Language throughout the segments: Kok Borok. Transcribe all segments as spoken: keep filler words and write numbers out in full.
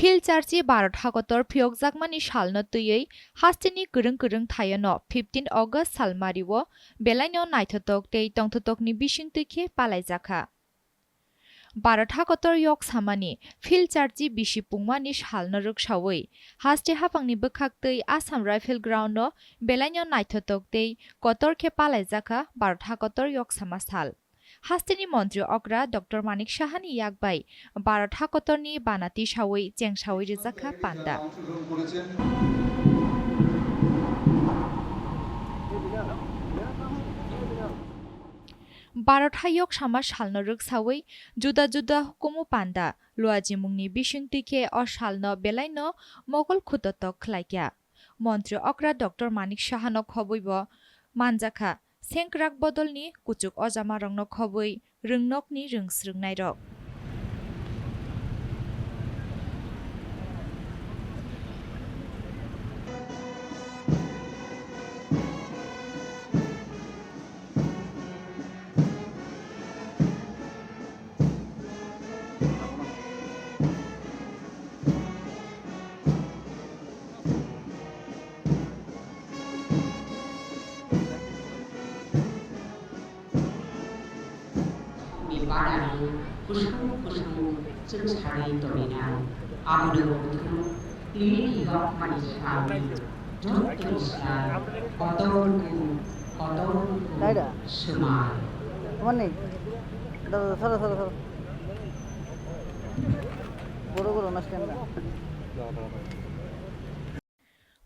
Phil charchi Bharat hakotor phiyokjakmani salno twiwi hasteni kwrwng kwrwng thaiono fifteen August salmario belaino naithotok tei tongthotokni bisingtwi khe palaijakha. Bharat hakotor yok samani Phil charchi bisi pungmani salno rwksawi haste haphangni bwkhaktwi Assam Rifle Ground-o belaino naithotok tei kotor khe palaijakha Bharat hakotor yok sama sal. Hasteni montri okra Doctor Manik Sahani yak bai Bharat hakotorni banati sawi chengsawi rijakha panda. Bharat hayok sama salno rwksawi juda juda hukumu panda luajimungni bisingtwi khe o salno belaino mogol khutotok khlaikha. Montri okra Doctor Manik Sahano khobwibo manjakha, sengkrak bodolni kuchuk ojamarokno khobwi rwngnokni rwngsrwngnairok. Ni barani kwsang kwsang chwngsari tongina, abono wngkha nini yokmani sal, jotoni sal, kotor ku, kotor ku Naida. Swmai. Tomani. Dada, soro, soro, soro. Goro, goro, na stand da.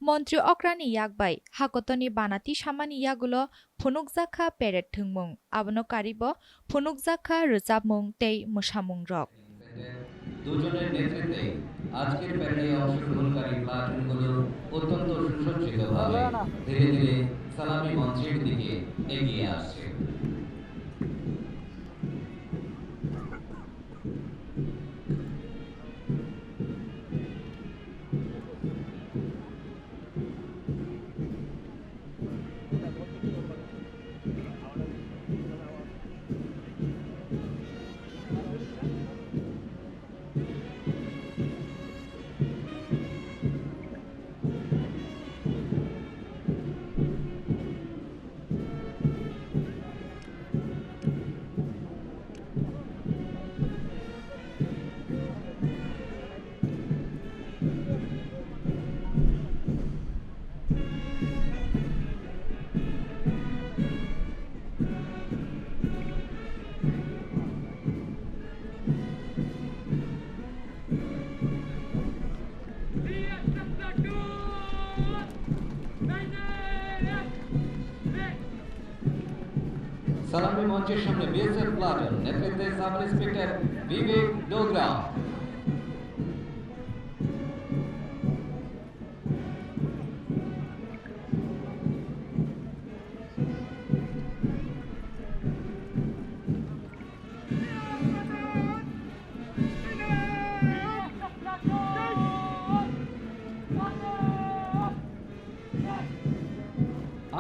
Montri okrani yak bai hakotoni banati samani yagulo phunukjakha parade thwngmung, abono karibo phunukjakha rwchapmung tei mwsamungrok. দুজনের নেতৃত্বে আজকের প্যারেডে অংশগ্রহণকারী প্লাটুনগুলো অত্যন্ত সুসজ্জিতভাবে ধীরে ধীরে সালামি মঞ্চের দিকে এগিয়ে আসছে। সালামি মঞ্চের সামনে বিএসএফ প্লাটুন নেতৃত্বে সাব ইন্সপেক্টর বিবেক ডোগরা।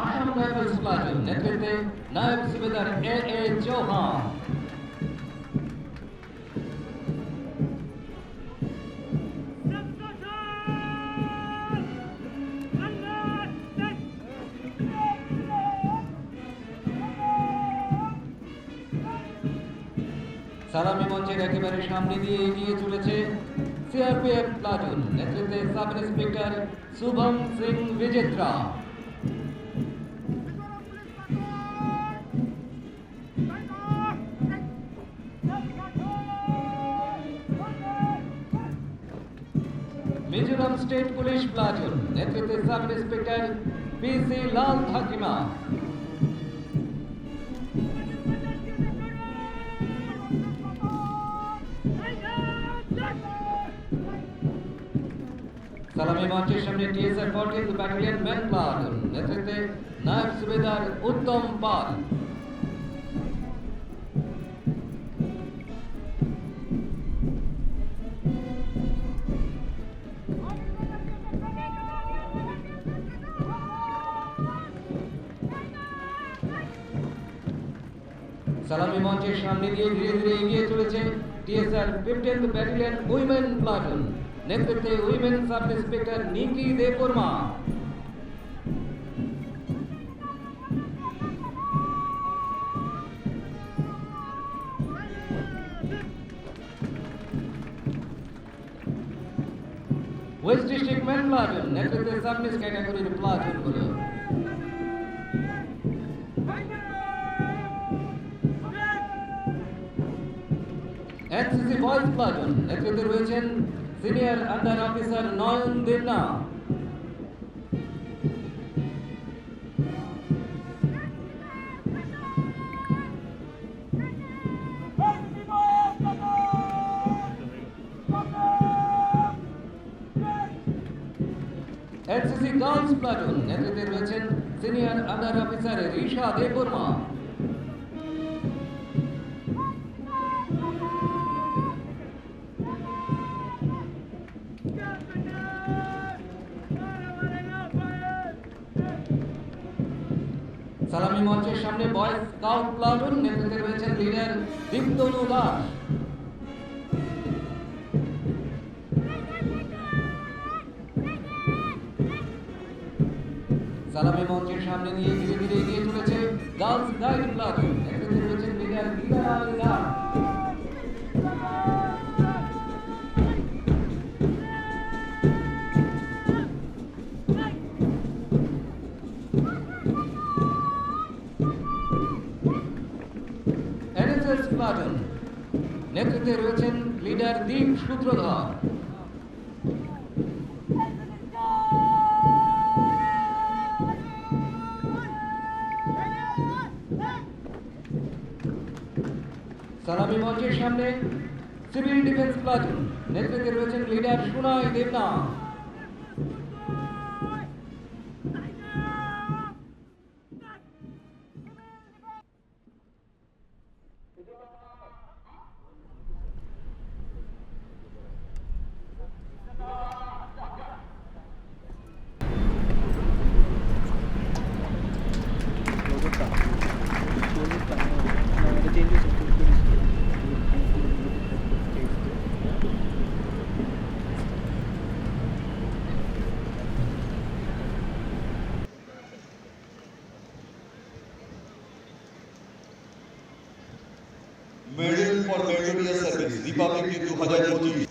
আসাম রাইফেলস প্লাটুন নেতৃত্বে নায়েব সুবেদার এ এ চৌহান। সালামি মঞ্চের একেবারে সামনে দিয়ে এগিয়ে চলেছে সিআরপিএফ প্লাটুন নেতৃত্বে সাব ইন্সপেক্টর শুভম সিং বিচিত্রা। মিজোরাম স্টেট পুলিশ প্লাটুন নেতৃত্বে সাব ইন্সপেক্টর পি সি লাল থাকিমা। সালামি মঞ্চের সামনে TSR fourteenth battalion man platoon নেতৃত্বে নায়েব সুবেদার উত্তম পাল। সালামি মঞ্চের সামনে দিয়ে ধীরে ধীরে এগিয়ে চলেছে TSR fifteenth battalion women platoon. নেতৃত্বে women sub inspector Niki Debbarma. West district men platoon নেতৃত্বে সাব মিস ক্যাটাগরির প্লাটুন গুলো। এনসিসি বয়েজ প্লাটুন নেতৃত্বে রয়েছেন senior under officer Nayan Debna. NCC girls platoon নেতৃত্বে রয়েছেন senior under officer Risha Debbarma. সালামি মঞ্চের সামনে বয়েজ স্কাউট প্লাটুন নেতৃত্বে রয়েছেন লিডার দীপ্তনু দাস। সালামি মঞ্চের সামনে নিয়ে ধীরে ধীরে এগিয়ে চলেছে গার্লস গাইড প্লাটুন। নেতৃত্বে রয়েছেন লিডার গীতা রানী দাস। এনএসএস প্লাটুন নেতৃত্বে রয়েছেন লিডার দীপ সূত্রধর। সালামি মঞ্চের সামনে সিভিল ডিফেন্স প্লাটুন নেতৃত্বে রয়েছেন leader Sunai Debna. Medal for Meritorious Service, Republic Day দুই হাজার পঁচিশ।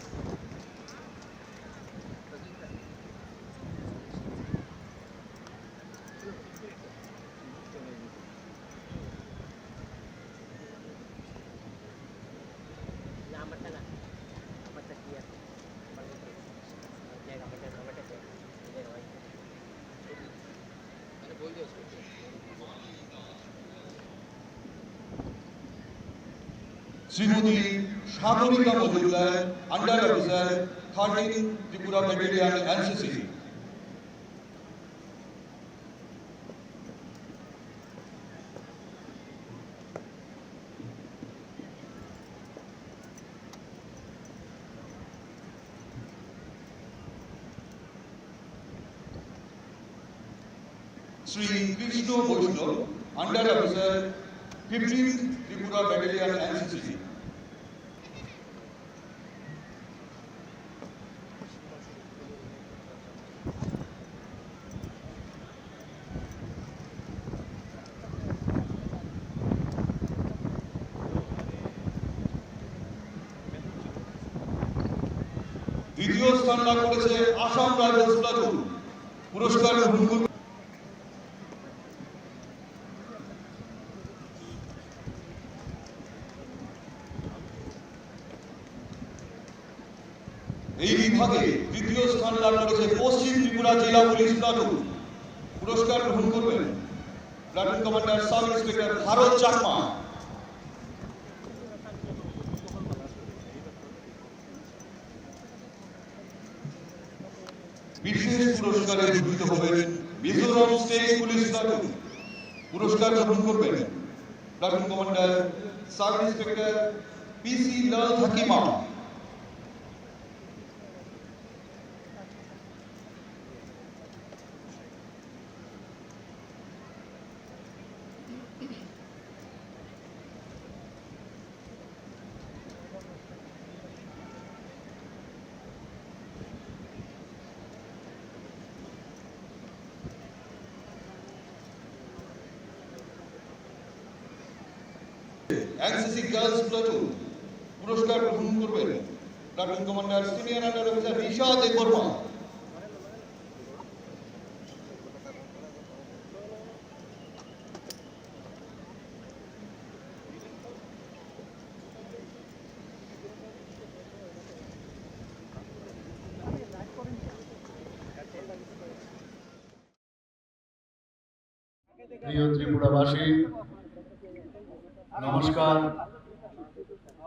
Shrimati Sagarika Majumdar, under officer, thirteen Tripura battalion NCC. Shri Krishna Baishnab, under officer, fifteen Tripura battalion NCC. দ্বিতীয় স্থান লাভ করেছে আসাম রাইফেলস প্লাটুন। পুরস্কার গ্রহণ করবে। এই বিভাগে তৃতীয় স্থান লাভ করেছে পশ্চিম ত্রিপুরা জেলা পুলিশ প্লাটুন। পুরস্কার গ্রহণ করবেন platoon commander sub inspector Bharat Chakma. বিশেষ পুরস্কারে ভূষিত হবেন মিজোরাম স্টেট পুলিশ প্লাটুন। পুরস্কার গ্রহণ করবেন platoon commander sub inspector P C Lalthakima. NCC girls platoon পুরস্কার গ্রহণ করবেন platoon commander senior under officer Risha Debbarma. প্রিয় ত্রিপুরাবাসী, নমস্কার।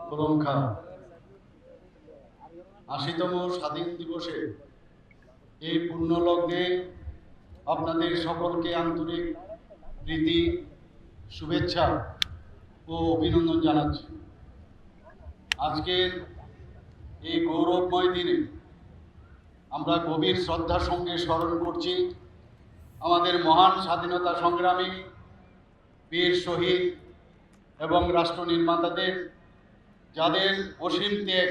খুলুমখা। আশিতম স্বাধীন দিবসে এই পুণ্য লগ্নে আপনাদের সকলকে আন্তরিক প্রীতি, শুভেচ্ছা ও অভিনন্দন জানাচ্ছি। আজকের এই গৌরবময় দিনে আমরা গভীর শ্রদ্ধার সঙ্গে স্মরণ করছি আমাদের মহান স্বাধীনতা সংগ্রামী, বীর শহীদ এবং রাষ্ট্র নির্মাতাদের, যাদের অসীম ত্যাগ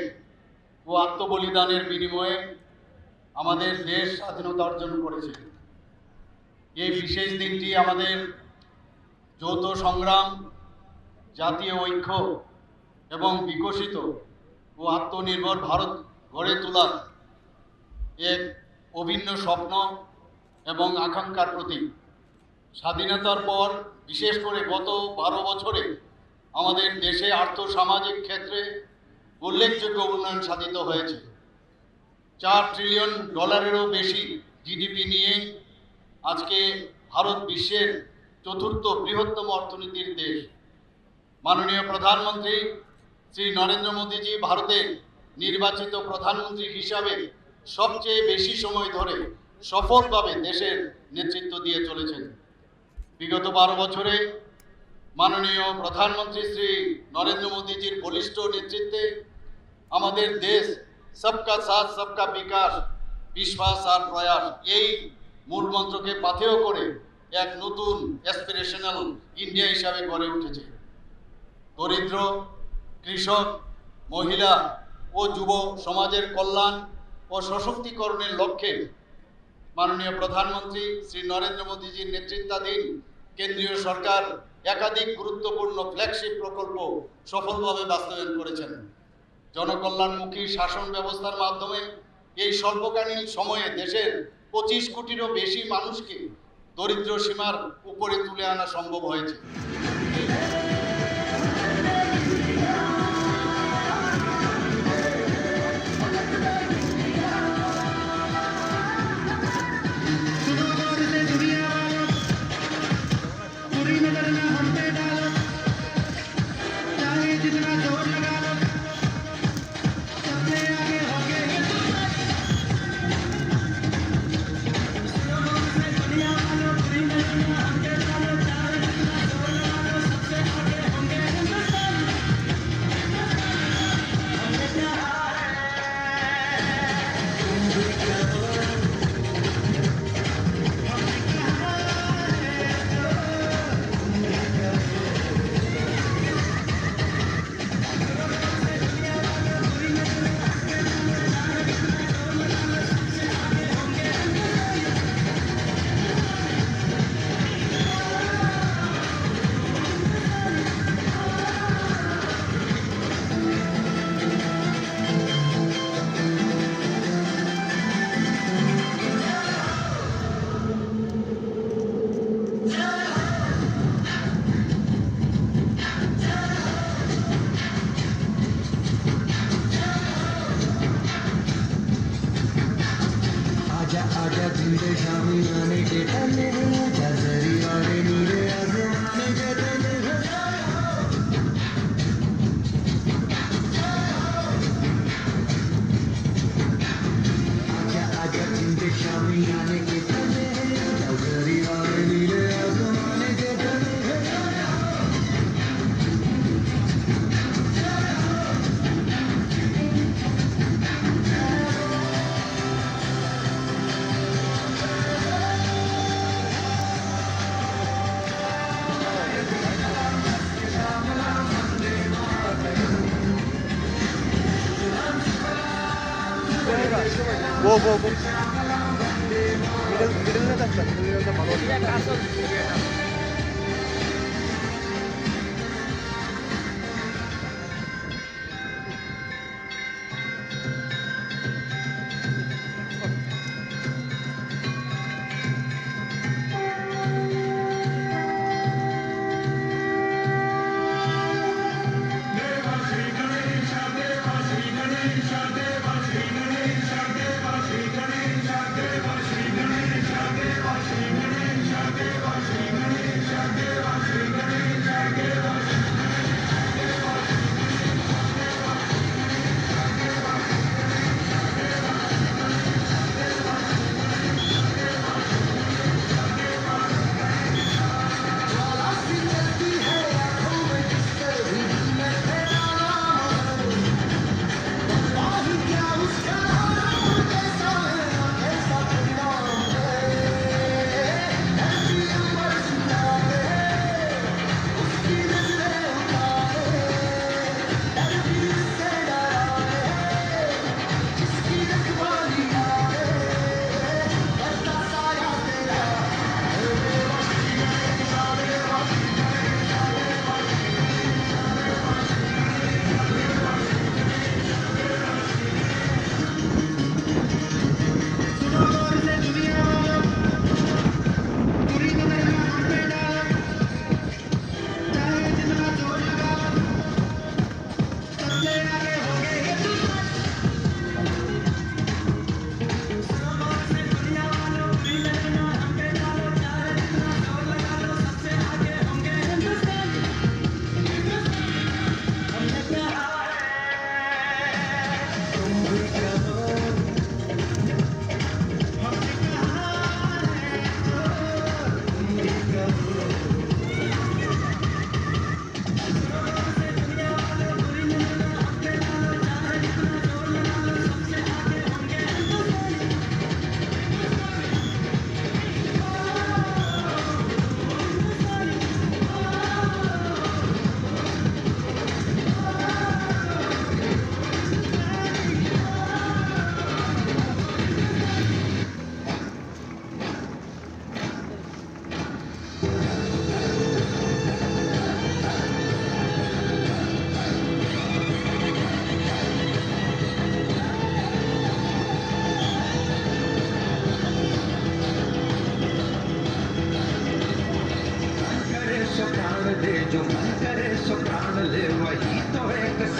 ও আত্মবলিদানের বিনিময়ে আমাদের দেশ স্বাধীনতা অর্জন করেছে। এই বিশেষ দিনটি আমাদের যৌথ সংগ্রাম, জাতীয় ঐক্য এবং বিকশিত ও আত্মনির্ভর ভারত গড়ে তোলার এক অভিন্ন স্বপ্ন এবং আকাঙ্ক্ষার প্রতীক। স্বাধীনতার পর, বিশেষ করে গত বারো বছরে, আমাদের দেশে আর্থ সামাজিক ক্ষেত্রে উল্লেখযোগ্য উন্নয়ন সাধিত হয়েছে। চার ট্রিলিয়ন ডলারেরও বেশি জিডিপি নিয়ে আজকে ভারত বিশ্বের চতুর্থ বৃহত্তম অর্থনীতির দেশ। মাননীয় প্রধানমন্ত্রী শ্রী নরেন্দ্র মোদীজি ভারতের নির্বাচিত প্রধানমন্ত্রী হিসাবে সবচেয়ে বেশি সময় ধরে সফলভাবে দেশের নেতৃত্ব দিয়ে চলেছেন। বিগত বারো বছরে মাননীয় প্রধানমন্ত্রী শ্রী নরেন্দ্র মোদীজির বলিষ্ঠ নেতৃত্বে আমাদের দেশ সবকা সাথ, সবকা বিকাশ, বিশ্বাস আর প্রয়াস এই মূল মন্ত্রকে পাথেয় করে এক নতুন অ্যাসপিরেশনাল ইন্ডিয়া হিসাবে গড়ে উঠেছে। দরিদ্র, কৃষক, মহিলা ও যুব সমাজের কল্যাণ ও সশক্তিকরণের লক্ষ্যে মাননীয় প্রধানমন্ত্রী শ্রী নরেন্দ্র মোদীজির নেতৃত্বাধীন কেন্দ্রীয় সরকার একাধিক গুরুত্বপূর্ণ ফ্ল্যাগশিপ প্রকল্প সফলভাবে বাস্তবায়ন করেছেন। জনকল্যাণমুখী শাসন ব্যবস্থার মাধ্যমে এই স্বল্পকালীন সময়ে দেশের পঁচিশ কোটিরও বেশি মানুষকে দরিদ্র সীমার উপরে তুলে আনা সম্ভব হয়েছে। आजा आजा झूले शामियाने के तले, आजा जरी वाले नीले आसमाने के तले। आजा आजा झूले शामियाने के तले, आजा जरी वाले नीले आसमाने के तले। Go, go, go. Middle, middle-e থাকতাম, middle-এ ভালো হতো।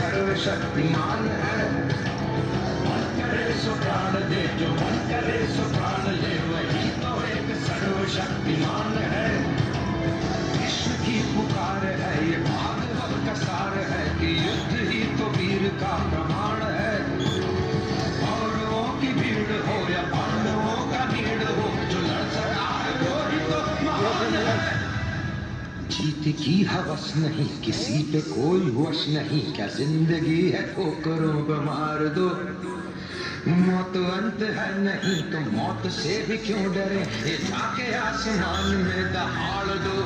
सर्वशक्तिमान है। मन करे सो प्राण दे, जो मन करे सो प्राण ले, वही तो एक सर्वशक्तिमान है। विश्व की पुकार है, ये भागवत का सार है कि युद्ध ही तो वीर का प्रमाण है। कौरवों की भीड़ हो या पांडवों का नीड़ हो, जो लड़ सकता है वो ही तो महान है। जीत की हवस नहीं, किसी पे कोई वश नहीं, क्या जिंदगी है ठोकरों पे मार दो। मौत अंत है नहीं तो मौत से भी क्यों डरे, ये जाके आसमान में दहाड़ दो।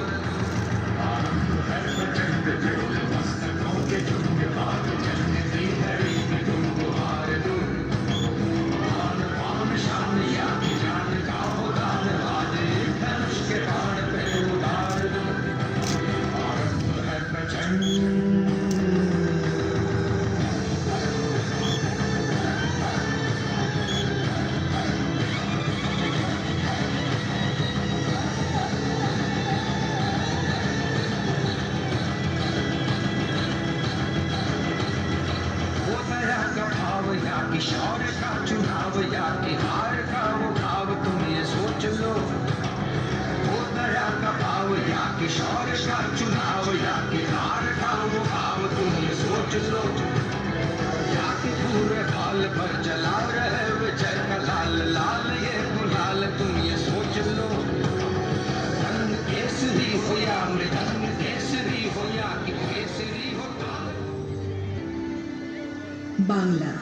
आरंभ है प्रचंड जोर, मस्तकों के झुंड, आग जलती है रीत, तुम गुहार दो। आन बान शान या की जान का हो दान, आज एक धनुष के बाण पे उतार दो। आरंभ है प्रचंड। वो दया का भाव या कि शौर्य का चुनाव, या कि हार का वो भाव, तुम ये सोच लो। वो दया का भाव या कि शौर्य का चुनाव, या कि हार का वो भाव, तुम ये सोच लो। या कि पूरे बाल पर जला रहे विजय का लाल, लाल ये गुलाल, तुम ये सोच लो। रंग केसरी हो या मृदंग केसरी हो या कि केसरी हो। বাংলা,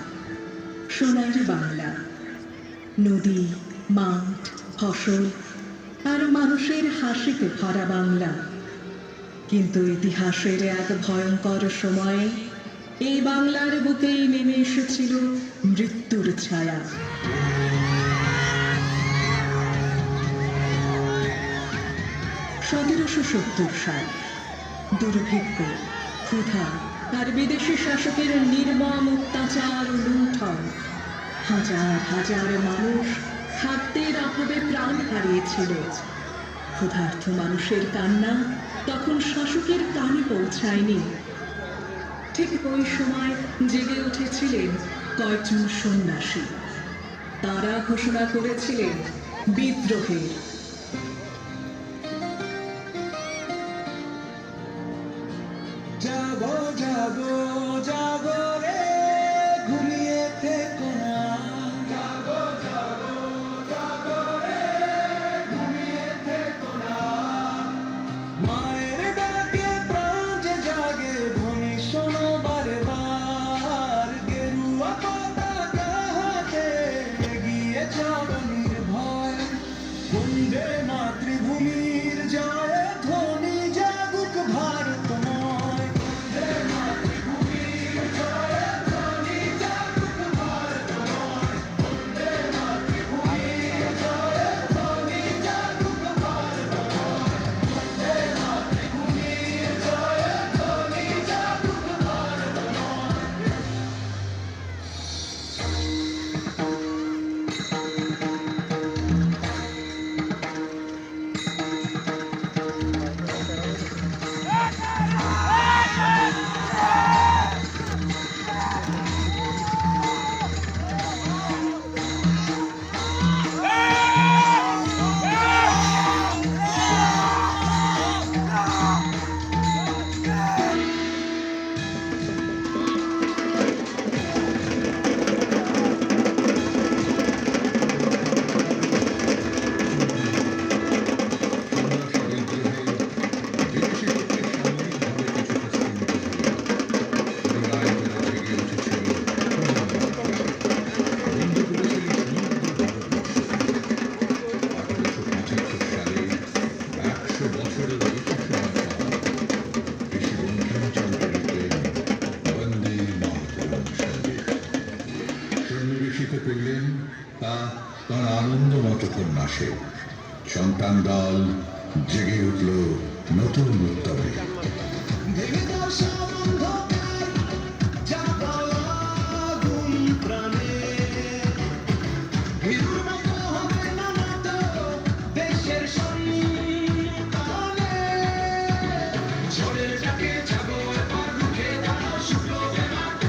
সোনার বাংলা। নদী, মাঠ, ফসল আর মানুষের হাসিতে ভরা বাংলা। কিন্তু ইতিহাসের এক ভয়ঙ্কর সময়ে এই বাংলার বুকেই নেমে এসেছিল মৃত্যুর ছায়া। সতেরোশো সত্তর সাল। দুর্ভিক্ষ, ক্ষুধা আর বিদেশি শাসকের নির্মম অত্যাচার ও লুণ্ঠন। হাজার হাজার মানুষ খাদ্যের অভাবে প্রাণ হারিয়েছিল। ক্ষুধার্ত মানুষের কান্না তখন শাসকের কানে পৌঁছায়নি। ঠিক ওই সময় জেগে উঠেছিলেন কয়েকজন সন্ন্যাসী। তারা ঘোষণা করেছিলেন বিদ্রোহের। জাগো, জাগো, জাগো রে, ঘুমিয়ে থেকো না। জাগো, জাগো, জাগো রে, ঘুমিয়ে থেকো না। মায়ের ডাকে প্রাণ যে জাগে, ভূমি শোনো বারে বার। গেরুয়া পতাকা হাতে এগিয়ে চলো নির্ভয়। বন্দে মাতৃভূমির জয় ধ্বনি জাগুক ভারতময়। বন্দে মাতৃভূমির জয় ধ্বনি জাগুক ভারতময়। বন্দে মাতৃভূমির জয় ধ্বনি জাগুক ভারতময়। বন্দে মাতৃভূমির জয় ধ্বনি জাগুক ভারতময়। একশো বছরের বেশি সময় পর কৃষি বঙ্কিমচন্দ্র লিখলেন বন্দে মাতরম সঙ্গীত। সন্নিবেশিত করলেন তা তাঁর আনন্দমঠ উপন্যাসে। সন্তান দল জেগে উঠল নতুন উত্তরে। ভেঙে দাও সব অন্ধকার, জাগাও আগুন প্রাণে। ভীরুর মতো হবে না নত দেশের সন্তানে। ঝড়ের ডাকে জাগো এবার, রুখে দাঁড়াও শুকনো বেমার।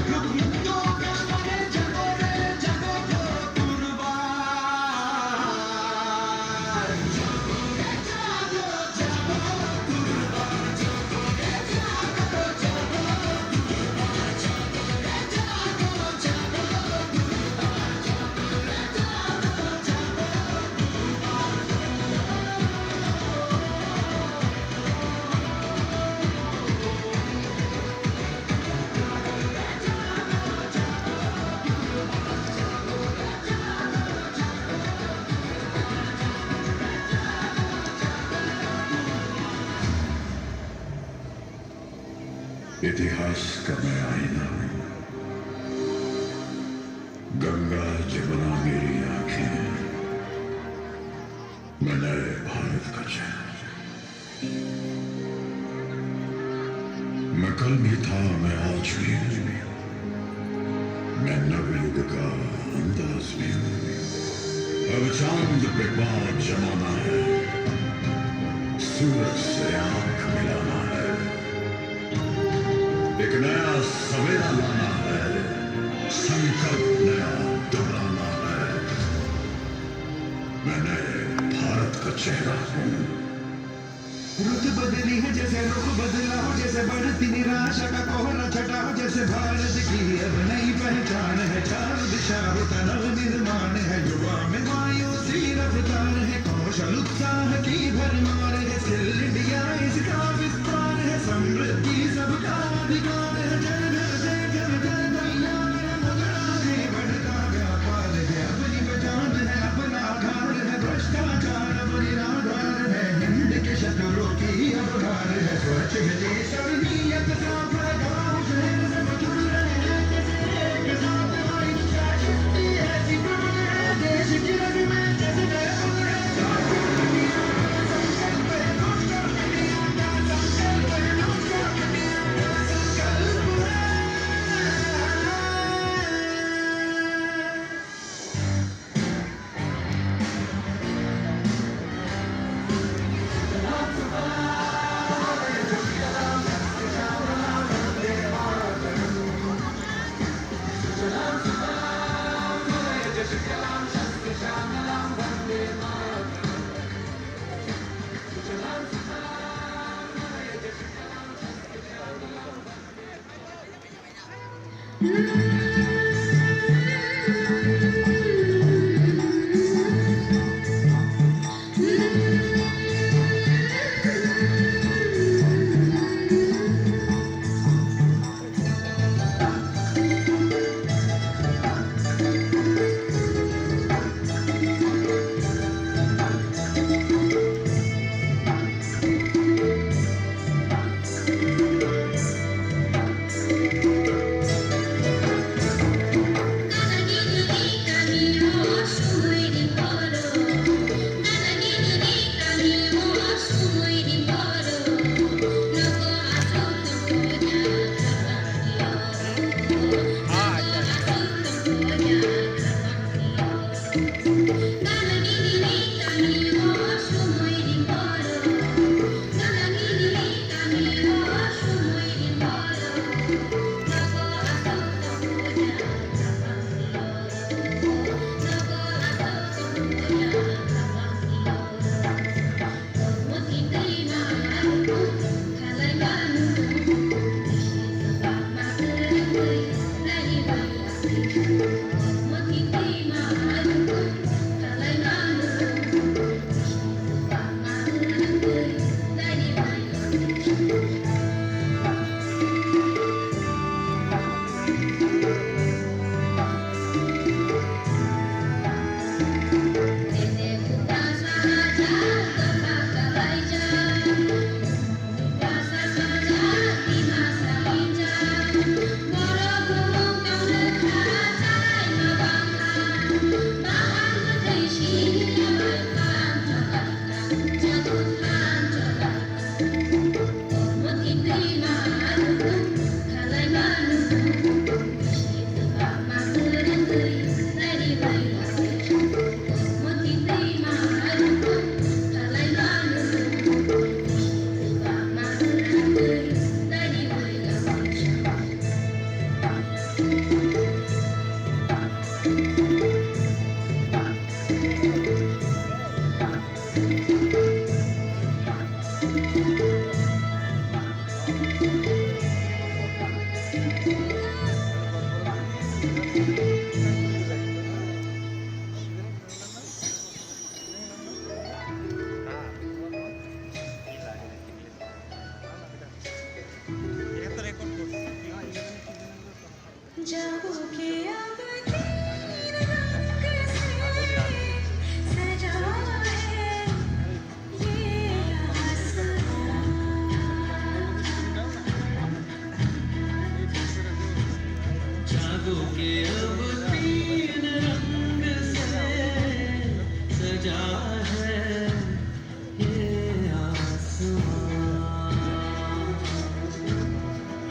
इतिहास का मैं आईना हूँ। गंगा जमुना मेरी आंखें हैं। मैं नए भारत का चेहरा। मैं कल भी था, मैं आज भी हूँ। मैं नवयुग का अंदाज भी हूँ। अब चांद पे पाँव जमाना है, सूरज से आंख मिलाना है। एक नया सवेरा लाना है, संकल्प नया दोहराना है। मैं नए भारत का चेहरा हूँ। रुत बदली है जैसे रुख बदला हो, जैसे बढ़ती निराशा का कोहरा छटा हो, जैसे भारत की अब नई पहचान है, चारों दिशा होता नव निर्माण है। युवा में मायूसी रफ्तार है, कौशल उत्साह की भरमार है, स्किल इंडिया इसका विस्तार है, समृद्धि सबका अधिकार है। जन धन से जन धन कल्याण है, मुद्रा है बढ़ता व्यापार है, अपनी पहचान है, अपना आधार है, भ्रष्टाचार अब निराधार है, हिंद के शत्रु की अब हार है, स्वच्छ है देश और नीयत साफ है, गाँव शहर सब जुड़ रहे हैं जैसे एक साथ, भाई के अब तीन रंग से सजा है ये आसमां।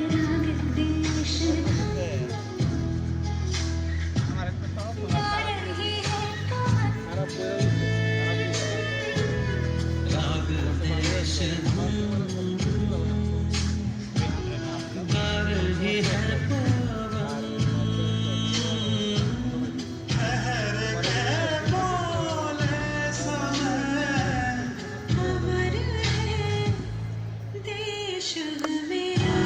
राग देश धुन गा रही है पवन। राग देश धुन गा रही है पवन। ठहर के बोले समय। अमर है देश मेरा।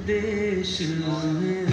देश में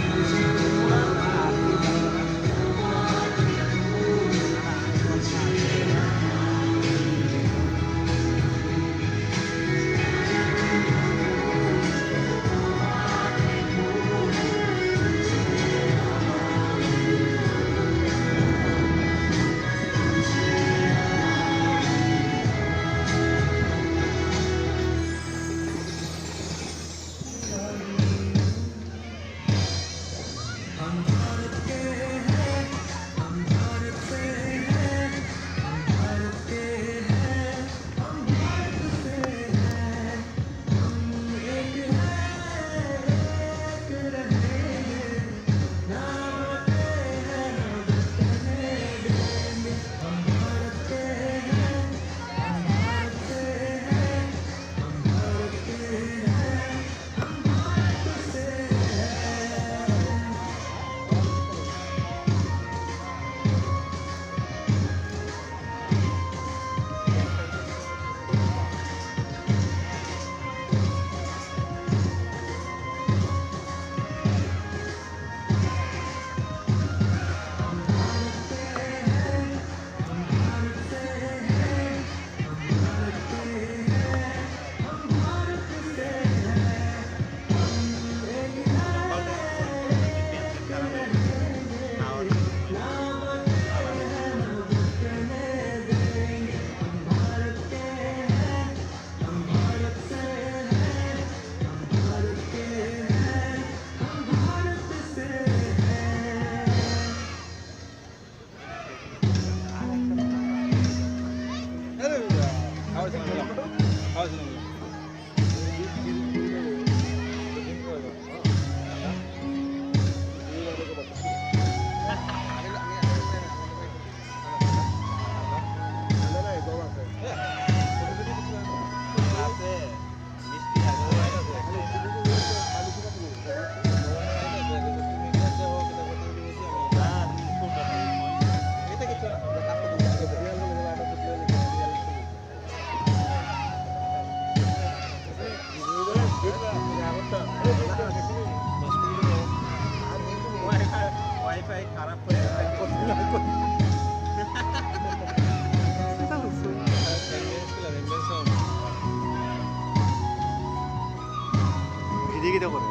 Gidi gidi kore.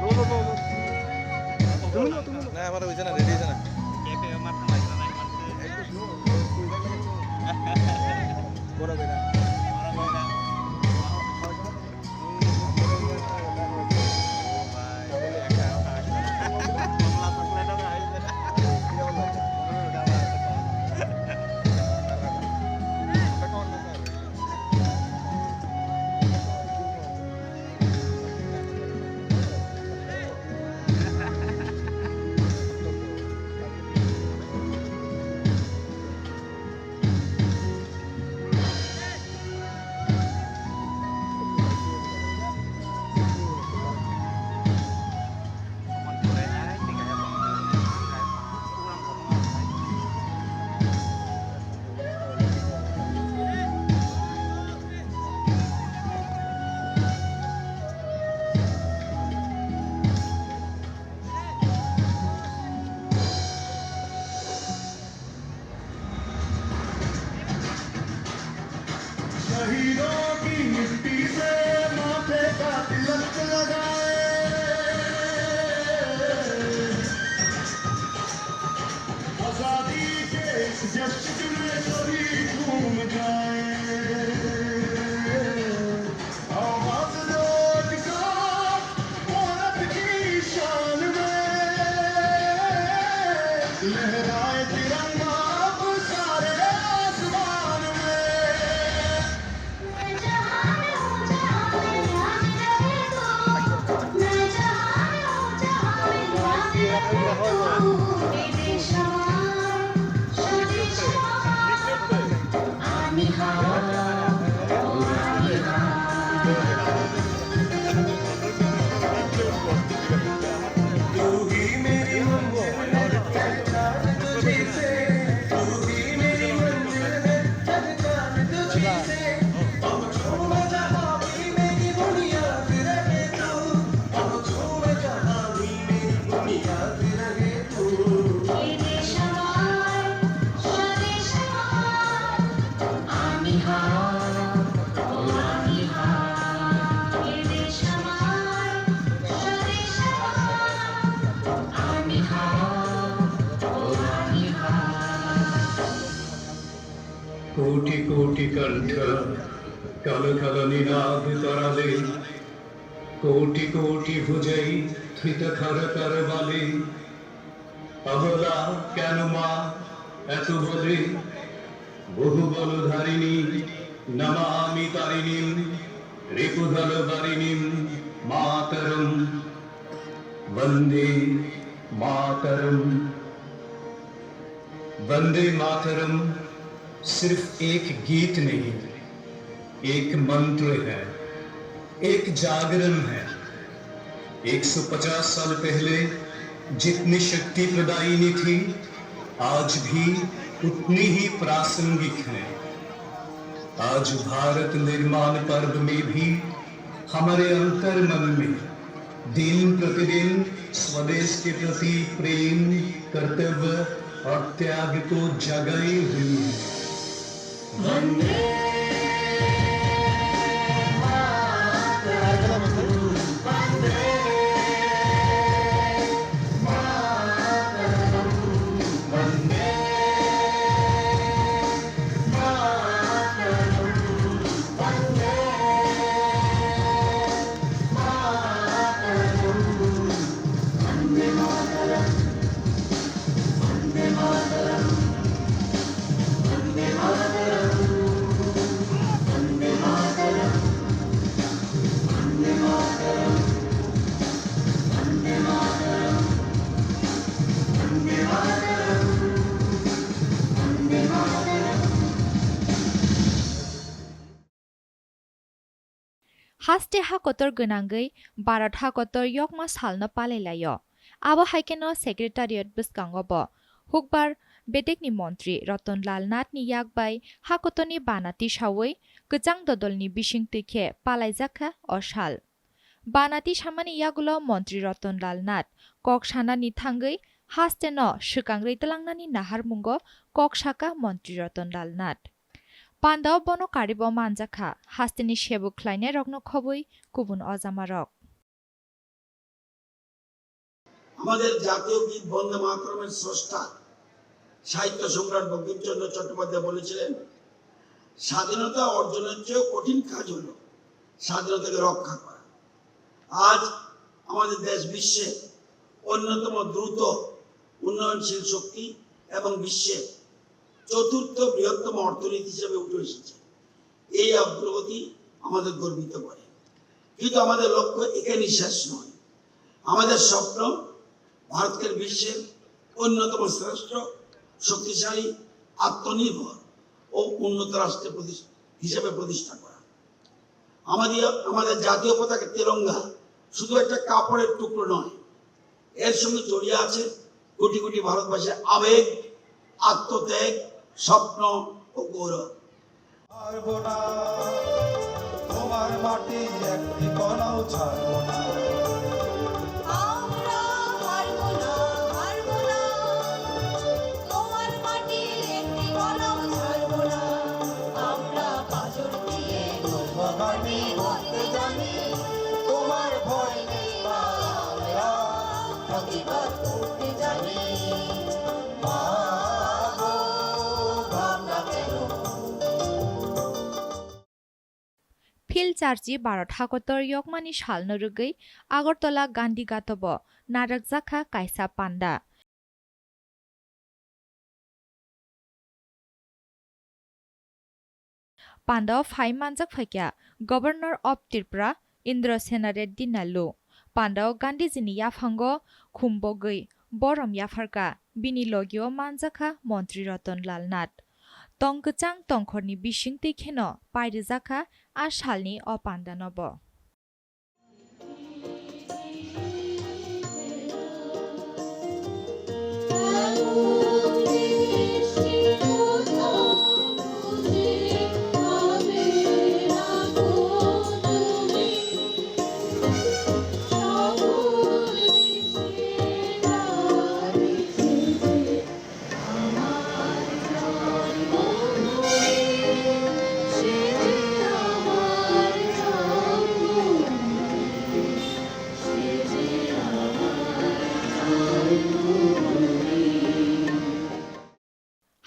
No, no, no, no. Tumilo, tumilo. Na, amar hoyse na, ready hoyse na. Boro bera. Crore কোটি কণ্ঠ, কালো কালো নিনাদ করালে, কোটি কোটি ভুজৈ ধৃত খর করবালে। অবলা কেন মা এত বলে, বহু বল ধারিণী, নমামি তারিণীম, রিপুধল বারিণীম, মাতরম, বন্দে মাতরম। वंदे मातरम सिर्फ एक गीत नहीं, एक मंत्र है, एक जागरण है। एक सौ पचास साल पहले जितनी शक्ति प्रदायिनी थी, आज भी उतनी ही प्रासंगिक है। आज भारत निर्माण पर्व में भी हमारे अंतर मन में दिन प्रतिदिन स्वदेश के प्रति प्रेम, कर्तव्य और त्याग को जगाए हुए है। वंदे मातरम, वंदे मातरम, वंदे Haste hakotor gwnangwi Bharat hakotor yokma salno palailaio. Abo hai kheno Secretariat bwskango bo Hukbar bedekni montri Ratan Lal Nathni yak bai hakotorni bana tisawi kwchang dodolni bisingtwi khe palaijak kha o sal. Bana tisamani yagulo montri Ratan Lal Nath kok sanani thangwi hasteno swkangrwi twlangnani naharmungo kok saka montri Ratan Lal Nath. Pandao bono karibo manjakha, hasteni sebuk khlainairokno khobwi kubun ojamarok. আমাদের জাতীয় গীত বন্দে মাতরমের স্রষ্টা সাহিত্য সম্রাট বঙ্কিমচন্দ্র চট্টোপাধ্যায় বলেছিলেন, "স্বাধীনতা অর্জনের চেয়েও কঠিন কাজ হলো স্বাধীনতাকে রক্ষা করা।" আজ আমাদের দেশ বিশ্বে অন্যতম দ্রুত উন্নয়নশীল শক্তি এবং বিশ্বের চতুর্থ বৃহত্তম অর্থনীতি হিসেবে উঠে এসেছে। এই অগ্রগতি আমাদের গর্বিত করে। কিন্তু আমাদের লক্ষ্য এখানেই শেষ নয়। আমাদের স্বপ্ন ভারতকে বিশ্বের অন্যতম শ্রেষ্ঠ, শক্তিশালী, আত্মনির্ভর ও উন্নত রাষ্ট্রে প্রতিষ্ঠ-, হিসেবে প্রতিষ্ঠা করা। আমাদের, আমাদের জাতীয় পতাকা তিরঙ্গা শুধু একটা কাপড়ের টুকরো নয়, এর সঙ্গে জড়িয়ে আছে কোটি কোটি ভারতবাসীর আবেগ, আত্মত্যাগ, স্বপ্ন ও গৌরব। পারবো না, তোমার মাটি একটি কণাও ছাড়বো না। আমরা হারবো না, হারবো না, তোমার মাটি একটি কণাও ছাড়বো না। আমরা পাঁজর দিয়ে গর্ব গানে বলতে জানি, তোমার ভয় নেই বা আমরা প্রতিবাদ করতে জানি। মা গো, ভাবনা কেন? Phil Charchi Bharat hakotor yokmani salno rwgwi Agartala Gandhi Gatobo narwkjakha kaisa panda. Pandao phai manjak phaikha Governor of Tripura Indrasena Reddy Nallu. Pandao Gandhiji ni yaphango khumbogwi borom yapharkha, bini logio manjakha Montri Ratan Lal Nath. Tong kwchang tongkhorni bisingtwi kheno pairijakha a salni o pandano bo.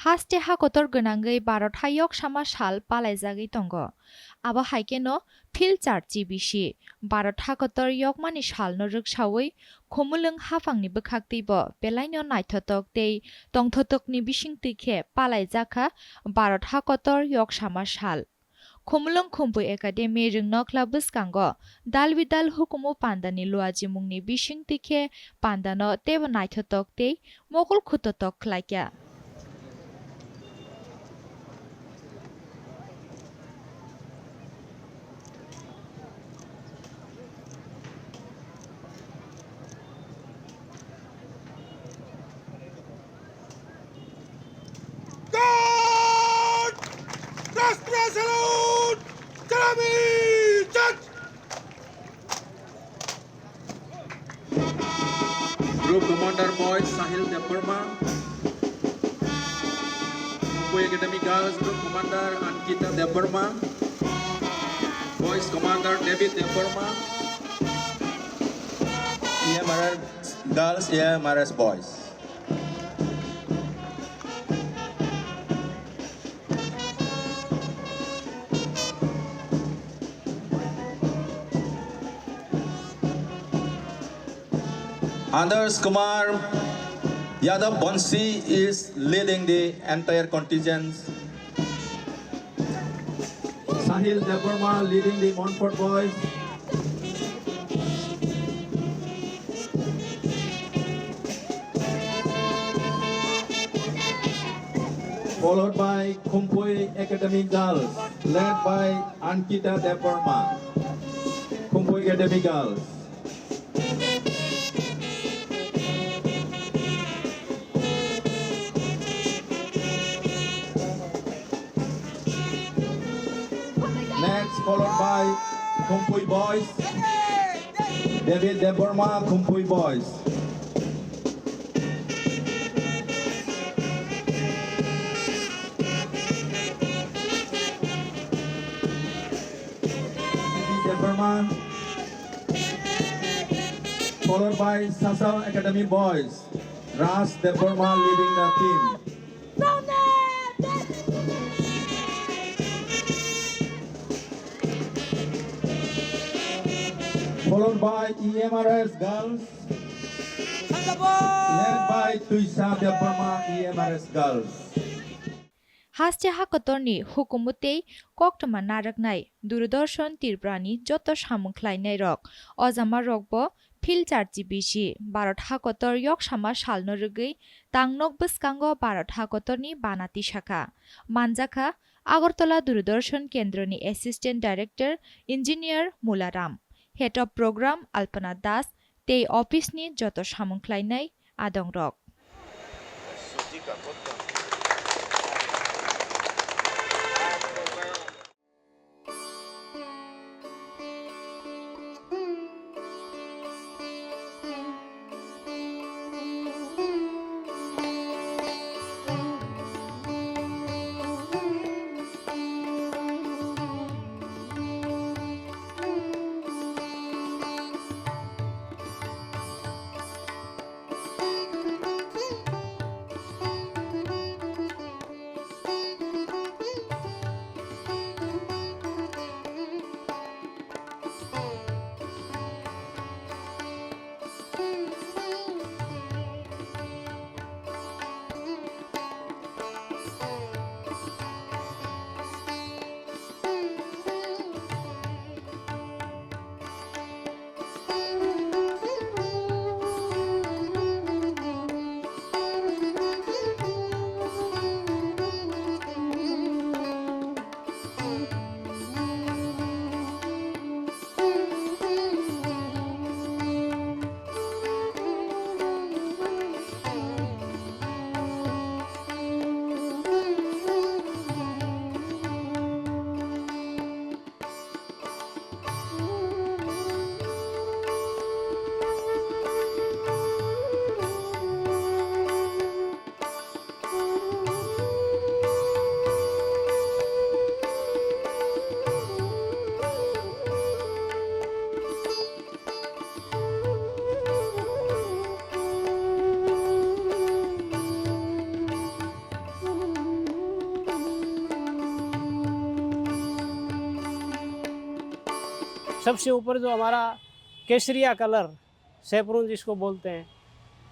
Haste hakotor gwnangwi Bharat hayok sama sal palaijagwi tongo. Abo hai kheno Philchar G B C, Bharat hakotor yokmani salno rwksawi Khumulwng haphangni bwkhaktwibo belaino naithotok tei tongthotokni bisingtwi khe palaijakha Bharat hakotor yoksama sal. Khumulwng Khumpui Academy rwngnokla bwskango dal bidal hukumu pandani luajimungni bisingtwi khe pandano teibo naithotok tei mokol khutotok khlaikha. God! Raष्ट्रिय salute! Jalami Chak! Group Commander boys Sahil Debbarma. Khumpui Academy Girls Group Commander Ankita Debbarma. Boys Commander David Debbarma. E M R S Girls, E M R S Boys. Adarsh Kumar Yadav Bansi is leading the entire contingent. Sahil Debbarma leading the Montfort boys. Followed by Khumpui Academy Girls, led by Ankita Debbarma. Khumpui Academy Girls. Next, followed by Khumpui Boys. David Debbarma, Khumpui Boys. David Debbarma, followed by Sasao Academy Boys. Raj Debbarma leading the team. Followed by E M R S Girls, led by Tuisa Debbarma, E M R S Girls. Haste hakotorni hukumu tei koktwma narwknai Doordarshan Tripurani joto samung khlainairok, ojamarokbo Philchar G B C, Bharat hakotor yoksama salno rwgwi tangnok bwskango Bharat hakotorni bana tisakha. Manjakha Agartala Doordarshan Kendroni Assistant Director Engineer Mularam, Head of Program Alpana Das tei office ni joto samung khlainai adongrok. सबसे ऊपर जो हमारा केसरिया कलर, सैफरून जिसको बोलते हैं,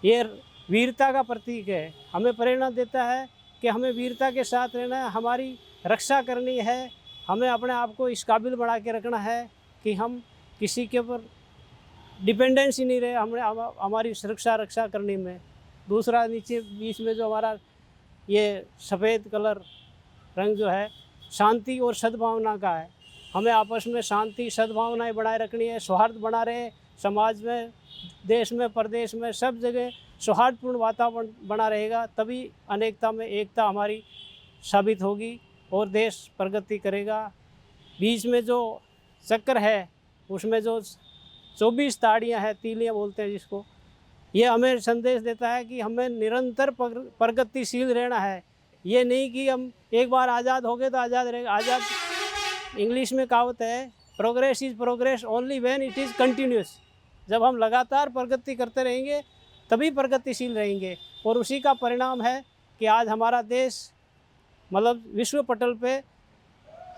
ये वीरता का प्रतीक है। हमें प्रेरणा देता है कि हमें वीरता के साथ रहना है, हमारी रक्षा करनी है, हमें अपने आप को इस काबिल बना के रखना है कि हम किसी के ऊपर डिपेंडेंसी नहीं रहे, हमने हम, हमारी सुरक्षा रक्षा करने में। दूसरा, नीचे बीच में जो हमारा ये सफ़ेद कलर रंग जो है, शांति और सद्भावना का है। हमें आपस में शांति, सद्भावनाएं बनाए रखनी है, सौहार्द बना रहे समाज में, देश में, प्रदेश में, सब जगह सौहार्दपूर्ण वातावरण बना रहेगा, तभी अनेकता में एकता हमारी साबित होगी और देश प्रगति करेगा। बीच में जो चक्र है, उसमें जो चौबीस ताड़ियाँ हैं, तीलियाँ बोलते हैं जिसको, ये हमें संदेश देता है कि हमें निरंतर पग-, प्रगतिशील रहना है। ये नहीं कि हम एक बार आज़ाद हो गए तो आज़ाद रहेंगे। आज़ाद, इंग्लिश में कहावत है, "Progress is progress only when it is continuous।" जब हम लगातार प्रगति करते रहेंगे, तभी प्रगतिशील रहेंगे। और उसी का परिणाम है कि आज हमारा देश, मतलब, विश्व पटल पे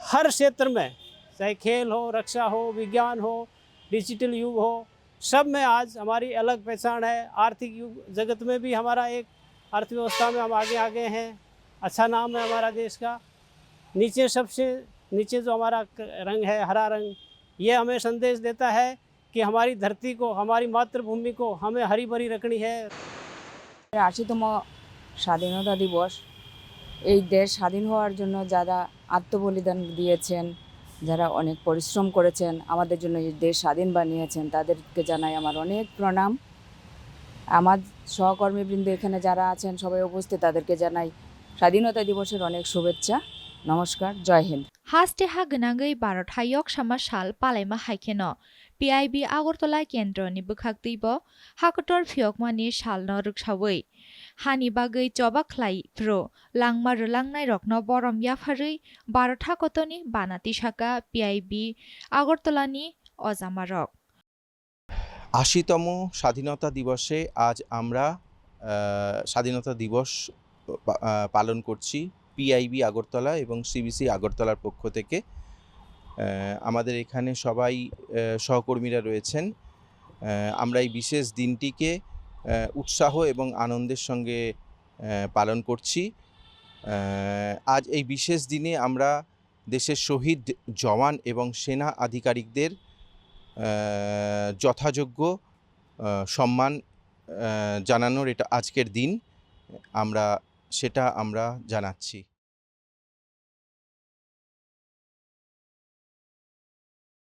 हर क्षेत्र में, चाहे खेल हो, रक्षा हो, विज्ञान हो, डिजिटल युग हो, सब में आज हमारी अलग पहचान है। आर्थिक युग जगत में भी हमारा एक अर्थव्यवस्था में हम आगे, आगे हैं, अच्छा नाम है हमारा देश का। नीचे, सबसे नीचे जो हमारा क-, रंग है, हरा रंग, ये हमें संदेश देता है कि हमारी धरती को, हमारी मातृभूमि को हमें हरी भरी रखनी है। আশিতম স্বাধীনতা দিবস। এই দেশ স্বাধীন হওয়ার জন্য যারা আত্মবলিদান দিয়েছেন, যারা অনেক পরিশ্রম করেছেন, আমাদের জন্য এই দেশ স্বাধীন বানিয়েছেন, তাদেরকে জানাই আমার অনেক প্রণাম। আমার সহকর্মীবৃন্দ এখানে যারা আছেন, সবাই উপস্থিত, তাদেরকে জানাই স্বাধীনতা দিবসের অনেক শুভেচ্ছা। নমস্কার, জয় Hind. Haste ha gwnangwi Bharat ha yoksama sal palaima hai kheno P I B Agartala kendroni bwkhaktwibo hakotor phiyokmani salno rwksawi hani bagwi choba khlai phru langma rwlangnairokno borom yapharwi Bharat hakotorni bana tisaka P I B Agartalani ojamarok. আশিতম স্বাধীনতা দিবসে আজ আমরা, আহ, স্বাধীনতা দিবস পা-, আহ, পালন করছি পিআইবি আগরতলা এবং সিবিসি আগরতলার পক্ষ থেকে। আহ, আমাদের এখানে সবাই, আহ, সহকর্মীরা রয়েছেন। আহ, আমরা এই বিশেষ দিনটিকে, আহ, উৎসাহ এবং আনন্দের সঙ্গে, আহ, পালন করছি। আহ, আজ এই বিশেষ দিনে আমরা দেশের শহীদ জওয়ান এবং সেনা আধিকারিকদের, আহ, যথাযোগ্য, আহ, সম্মান, আহ, জানানোর এটা আজকের দিন। আমরা, সেটা আমরা জানাচ্ছি।